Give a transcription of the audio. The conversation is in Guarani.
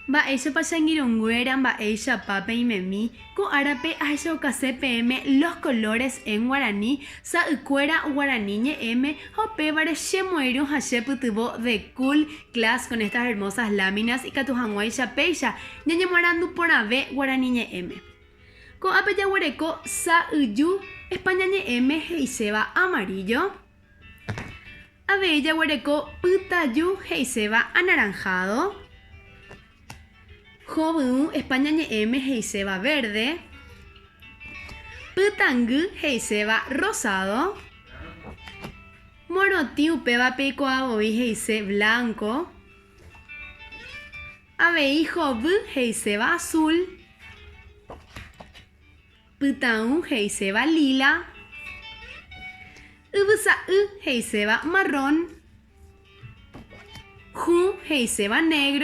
Mba'éichapa che angirũnguéra, mba'éichapa peimemi, ko árape ahechaukase peẽme los colores en guarani, sa'ykuéra guarani ñe'ẽme ha upévare che moirũ ha che pytyvõ The Cool Class con estas hermosas láminas ikatu hag̃uáicha péicha ñañemoarandu porãve guarani ñe'ẽme. Ko'ápe jaguereko sa'yju España ñe'ẽme he'iséva amarillo. Avei jaguereko pytaju he'iséva anaranjado, hovyũ España ñe'ẽme he'iséva verde, pytãngy he'iséva rosado, morotĩ upéva peikuaa voi he'ise blanco, avei hovy he'iséva azul, Pytãũ he'iséva lila, yvysa'y he'iséva marrón, hũ he'iséva negro.